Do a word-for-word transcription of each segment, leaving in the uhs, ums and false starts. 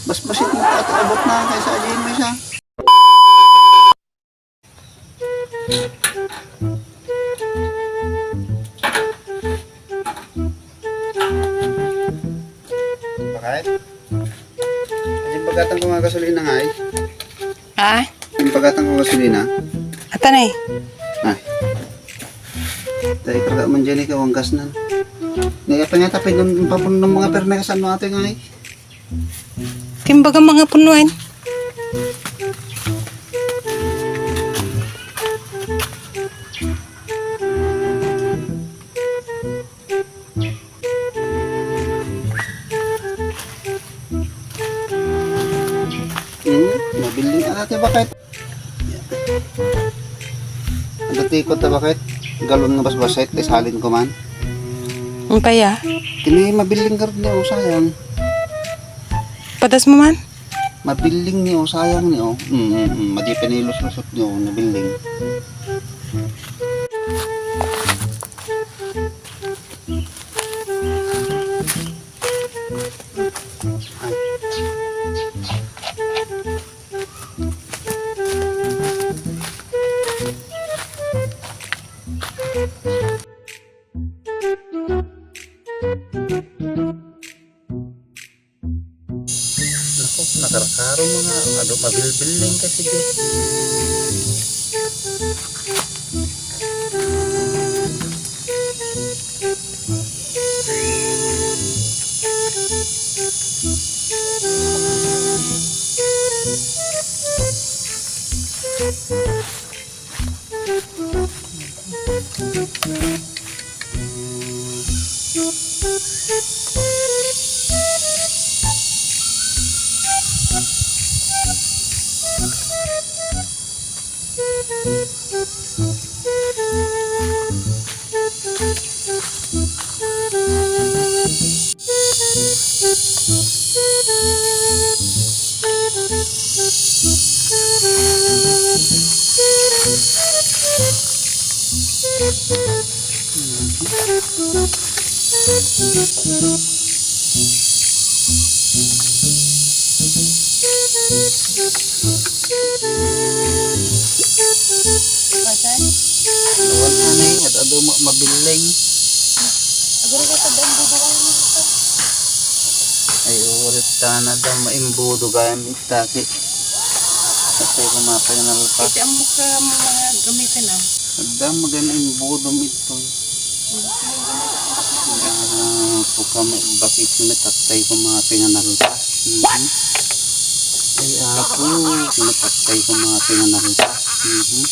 Basbasit mo ta iti abut na kaysa aji mo isa. Bakit? Aji bagatan ko nga gasolina nga eh. Ha? Aji bagatan ko gasolina. Ata na eh. Ay. Tayo karga man dyan ikaw ang gas na. Nagkapangata pa yung papunong mga perme kasama ate nga eh. Kimbaga mga punuan. Hmm, mabiling anak ti bakit. Ang dati ko ta bakit? Galon nga basbasit, ti salin ko man. Ang kaya? Kini mabiling garod niya, oh, sayang. Padas mo man? Mabiling ni, oh, sayang ni, oh. Mm, mm, mm. Madi piniluslusot ni, oh, nabiling. Ay. Naku, nakarkaro mga adu, mabilbiling kasi di. Awan anay, at adu ma-, mabilling. Aguri ka sa dambudo kayo mo ito. Ay, ulit ta na daw, maimbudo gayam itaki. Kasi kung mapay nalpas. Iti ang mukha mo mga gamitin, ah. Adam, magan imbudo ito. Ah, puka may bakit na tattay ko mga pinanalpas. Mhm. Ay, apo, kinapatay ko mga pinanalpas. Mhm.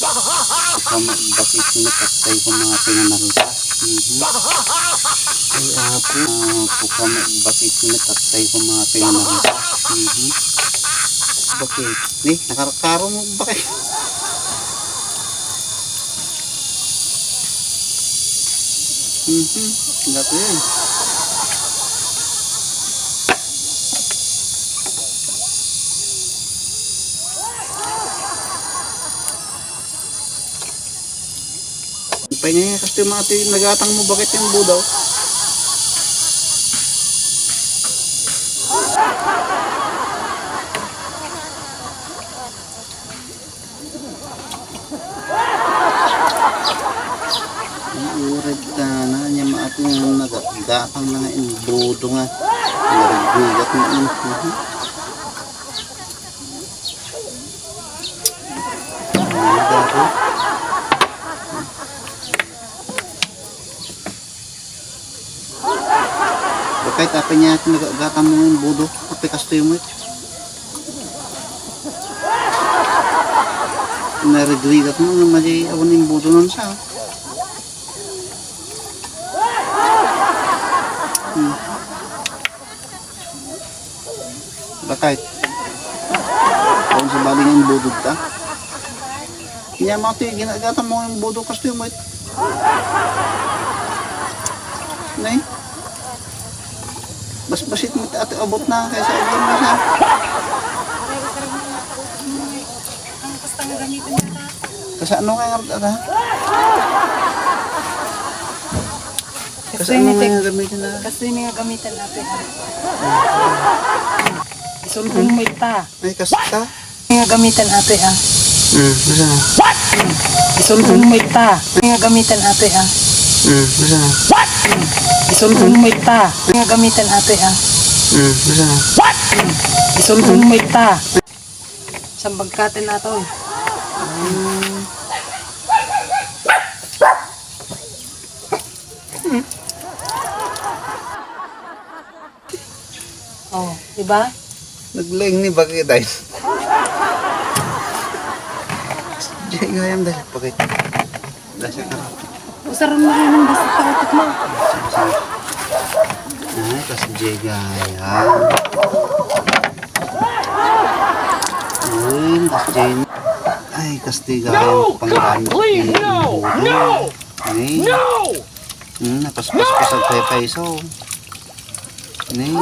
Puka may bakit na tattay ko mga pinanalpas. Mhm. Ay, apo, ah, puka may bakit na tattay ko mga pinanalpas. Mhm. Bakit? Ni, nakarkaro mo bakit? Mhm. Dati yan. Pay nga, kasi mati, nagatang mo, bakit yung budaw? Ang urad ka na niya, maato nga nagagatang na nga imbudo nga. Nagbigat na ang imbudo. Ang urad ako. Bakit apa niya nagagatang mo yung budo? Apa kastoy mo? Narigrigat mo nga madi awan yung budo nun sa. Hmm. Bakit? Awan sa bali nga yung budo ta? Kaya mati, ginagatan mo yung budo kastoy mo. Nay? Basbasit mo iti abot na kaysa agian mo sa. Ang basta nga gamitin nata. Kasano nga nga ata? Kasi ano nga nga gamitin na? Kasi nga gamitin natin. Isunbong mo ita. Ay, kasta? Nga gamitan ate, ah. Hmm, basta na. Isunbong mo ita. Nga gamitan ate, ah. Hmm, basta na. Isunbong mo ita. Nga gamitan ate, ah. Hmm, basta na. Isunbong mo ita. Sambagkaten naton. Oh, di ba? Naglaing ni bakit ay? Diay nga yan dahil pakit. Dahil ka. Usaran mo rin ang basta sa utak mo. Ay, kas Jay gaya. Ay, kas Jay. Ay, kas Jay gaya. No! God, please, no! No! Ay. No! Hmm, napaspas-pas ang paypay, so. Ni.